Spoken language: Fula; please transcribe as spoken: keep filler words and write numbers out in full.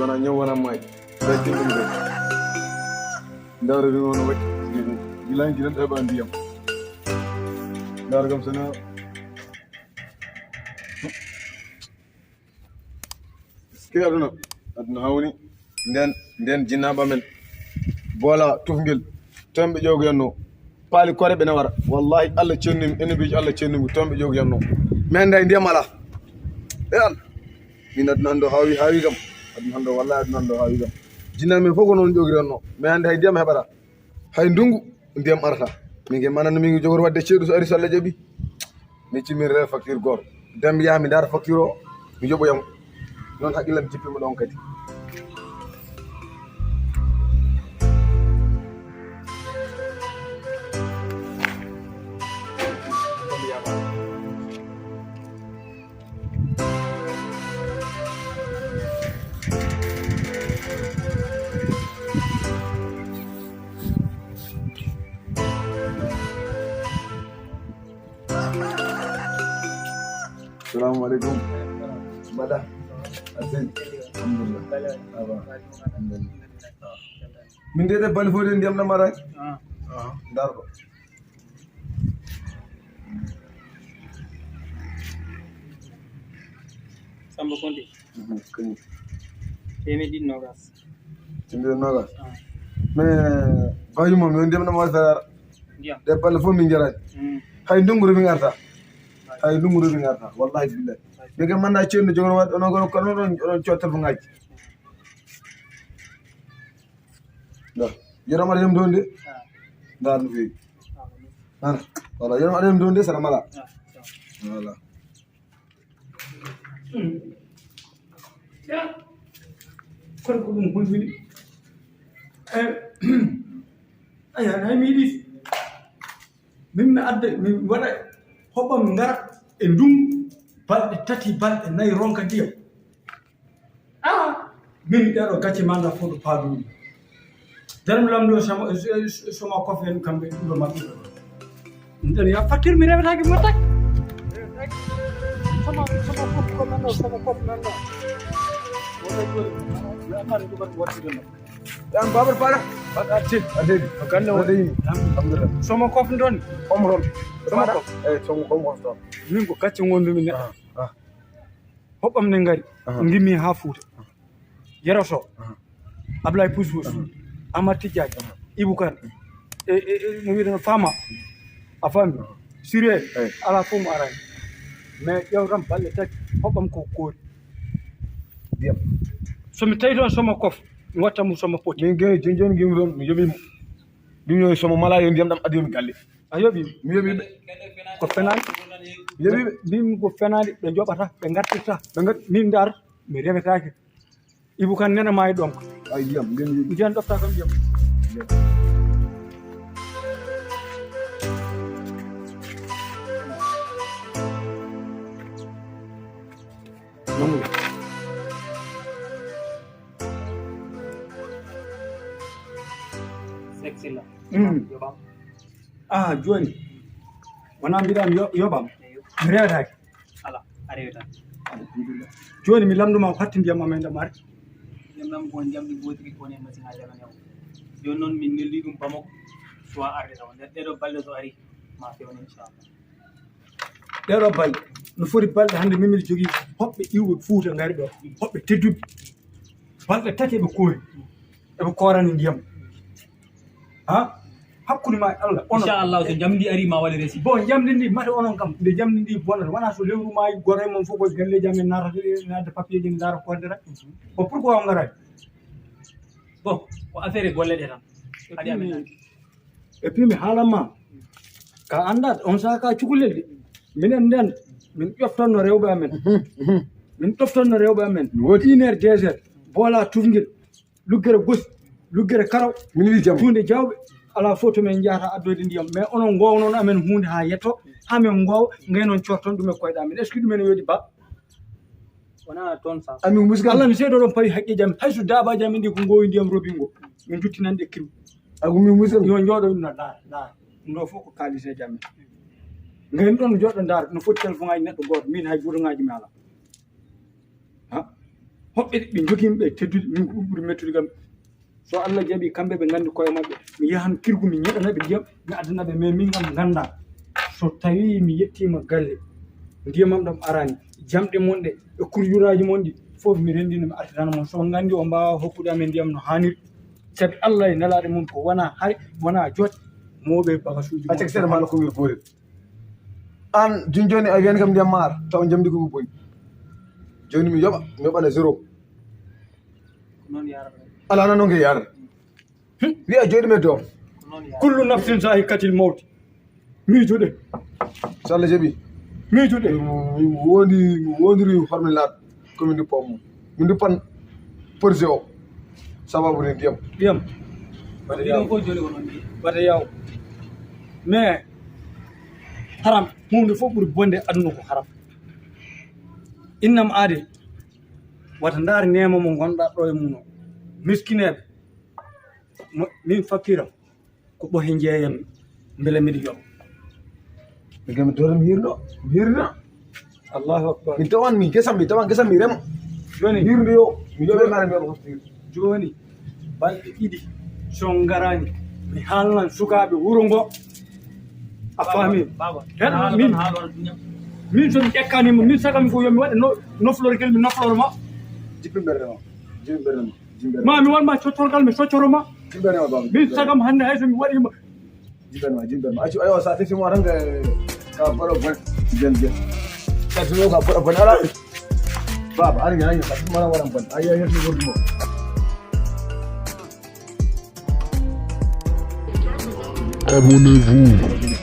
Na ñaw wona maaji. Ɓe tinɗum ɗo. Ndaara ɗum wona waɗi. Bilaŋ jiɗan ɗaɓa ndiyam. Ndaara kam sana. Ke aduna. Aduna hawni. Nden, nden jinnaaɓe amen. Bola tufngel. Toon ɓe ƴoogoyanno. Paali kore ɓe nawara. Wallahi Allah cennumi, ene mbiiji Allah cennumi. Toon ɓe ƴoogoyanno. Men day ndiyam ala. E Allah. Min aduna hannde o haawi, haawi kam. Aduna hannde o, wallahi aduna hannde o haawi kam. Jinnaaɓe men fof ko noon ƴoogiranno. Mais hannde hay ndiyam heɓata. Hay ndunngu, ndiyam arata. Min ke mananno min jogori waɗde ceeɗu so ari so Allah jaɓi. Mi acci min rewa facture gooto. Demba yaha mi ndaara facture o, mi yoɓoyamo. Noon haqqillam jippima ɗon kadi. Salamu aleykum. Mbaɗa. Asen. Alhamdulillah. Aba. Alhamdulillah. Min de ɗe bali fof de ndiyam ɗam arani. Ah. Ah, ndarɗo. Samba Konte. Mhm, kañum. Teemeɗɗe ɗiɗi nogas. Teemeɗɗe nogas. Ah. Mais bayuma mi on ndiyam ɗam arata. Ndiyam. Ɗe balle fof min jaraani. Mm. Hay ndunngu ro min arta. Hay ndunngu ro min arta. Wallahi billahi. Min kam manda ceerno jogoro wadde onon kono kono onon onon cottal fo ngaji. Nda. Yeɗam aɗa yam donde. Nda no feewi. Nana. Wala yeɗam aɗa yam donde sara mala. Wala. Kono ko ɗum hulɓini. Aya hay mi yiɗi. Min mi adda mi waɗa hoɓam ngara e ndungu balɗe tati balɗe nayi ronka ndiyam. Ah, min ɗeɗo gacce manda foto paɗuɗi. Darmi lamɗo sama sama kofe en kamɓe ɗuɗo maɓɓe. Ɗen ya facture mi rewetaki mo tak. Sama sama kof ko men sama kof men. Yan babar fara. Ba a tin. A dai. Ka kanne wani. Alhamdulillah. Sama kof don. Omron. Sama kof. Eh, sama kof don. Min ko kacce ngondu min. Ah. Hoɓɓam ne ngari. Ngimmi ha Fuuta. Yero Sow. Ablaye Pouspousse. Amar Tidiagne. Ibou Kane. E e e no wiɗen Fama. A fami. Siré. Ala fof mo arani. Mais ƴeew tan balle tati hoɓɓam ko koori. Ndiyam. So mi tawi toon somo kof mi watta mo somo poti. Min gene joni joni ngimi toon mi yoɓimo. Ɗum yo somo mala yo ndiyam ɗam addi mi galle. A yoɓi mi yoɓiɓe. Ko fenaani. Yoɓiɓe. Mbimi ko fenaani ɓe joɓata ɓe ngartirta ɓe ngar min ndar mi rewetaake. Ibu kan nena maayi ɗon. Ay ndiyam ngeen yiɗi. Ndiyam ɗofta kam ndiyam. Sexy la. Mm. Yoɓam. Ah, jooni wonaa mbiɗa mi yoɓam mi rewetaake. Ala a rewetaake. Alhamdulillah. Jooni mi lamnduma ko hatti ndiyam am e ndam arti. Ndiyam am ko njamdi gootiri ko ne machine a jaɓane o. Jooni noon min neldi ɗum Bamako soit arde taw nder ɗeɗo balɗe so ari ma fewne inchallah. Ɗeɗo balɗe no foti balɗe hannde min miɗo jogii hoɓɓe iwɓe Fuuta ngari ɗo hoɓɓe tedduɓe balɗe tati eɓe koori eɓe koorani ndiyam. Ha hakkunde ma e Allah onon. Inchallah so jamdi ari ma waɗe resi. Bon jamdi ndi mate onon kam nde jamdi ndi bonata wona so lewru ma goto e mon fof ko galleji amen natata nadde papier ji ne dara kodde rek. Bon pourquoi o ngarani? Bon ko affaire e golle ɗe tan. Haɗi amen. Et puis mi haalan ma ka anndat on saka cukalel de minen nden min ƴoftanno rewɓe amen. Min ƴoftanno rewɓe amen une heure deux heures bola tufgel luggere gosi luggere karaw min wi jam tunde jawɓe. Ala fof to min jahata addoyde ndiyam mais onon gownon amen hunde ha yetto ha min gowa gaynon corton ɗum e koyɗa amen est ce que ɗumen weeɗi ba? Wona toon sa ami muskal Allah mi seedo ɗon pawi haqqe jam hay so daabaji amen ɗi ko gowi ndiyam robingo min duttinande kiru. Agu mi muskal yo jooɗo ɗum no ɗa ɗa ɗo fof ko kaliseji amen. Gayni ɗon jooɗo ndaar no foti téléphone ngaji neɗɗo goto min hay butoŋaji mi ala. Ha Hoɓɓe ɓe jogiimi ɓe teddude, min ko ɗum ɓuri mettude kam. So Allah jaɓi, kamɓe ɓe nganndi koye maɓɓe. Mi yahan kirgu, mi ñeɗana ɓe ndiyam, mi addana ɓe, mais min kam ngannda. So tawi mi yettiima galle, ndiyam am ɗam arani, jamɗe mon ɗe, e kurjuraaji mon ɗi, fof mi renndino, mi artirana mon. So nganndi o mbaawa hokkude amen ndiyam no haaniri, sabi Allah e nelaaɗo mum ko wona hari, wona jot, mooɓe bagasuuji mon. Accek seeɗa, maa ko ngel gootel. Aan, jooni jooni, a wiyani kam ndiyam maar, taw njamndi ko boni. Jooni mi yoɓa, mi yoɓana zéro. Ko noon yarata. Alaa, alaa, noon ko yarata. Hmm? Wiya jooɗi mi doom. Ko noon yarata. Kullu nafsin zaa'iqatil mawti. Miijuɗe. So Allah jaɓi. Miijuɗe. Mi, mi wondi, mi wondiri horme laaɗo. Ko min nduppa mo. Min nduppan projet o. Sababu ni ndiyam. Ndiyam. Wata yaw. Ɗiɗon fof joli ko noon ni. Wata yaw. Mais haram, huunde fof ɓuri bonde aduna ko haram. Innam aade, wata ndaar neema mo ngonɗa ɗo e mum o. Miskineeɓe, mo-, min fakiram, ko ɓohe njeeyam, mbele miɗo yoɓa. Mi gami doolam hirno, mi hirno. Allahu akbar. Mi tawan mi gesam, mi tawan gesam mi remo. Jooni. Hirno yo, mi yoɓe mara mi yoɓa. Jooni, balɗe ɗiɗi, so ngaraani, mi haalnan sukaaɓe wuro ngo. A faami? Baba, baba. Tan haala min, tan haala wala duña. Min so mi ƴekkaniima, min sagam ko yo mi waɗe no-, noflorgel, mi nofloro ma. Jippi ɓernde ma, jippi ɓernde ma, jippi ɓernde ma. Ma mi waɗ ma cottorgal, mi soccoro ma. Jippi ɓernde ma, baba. Min sagam hannde hay so mi waɗiima. Jippi ɓernde ma, jippi ɓernde ma. Accu, ayo, sa tefima tan ka, ka baɗo bon. Jel, jel. Ka tefima ka baɗo bon, ala. Baba, ari, ari, ka tefima waɗan bon. Ayo, ayo, ayo, ayo. Abonnez-vous.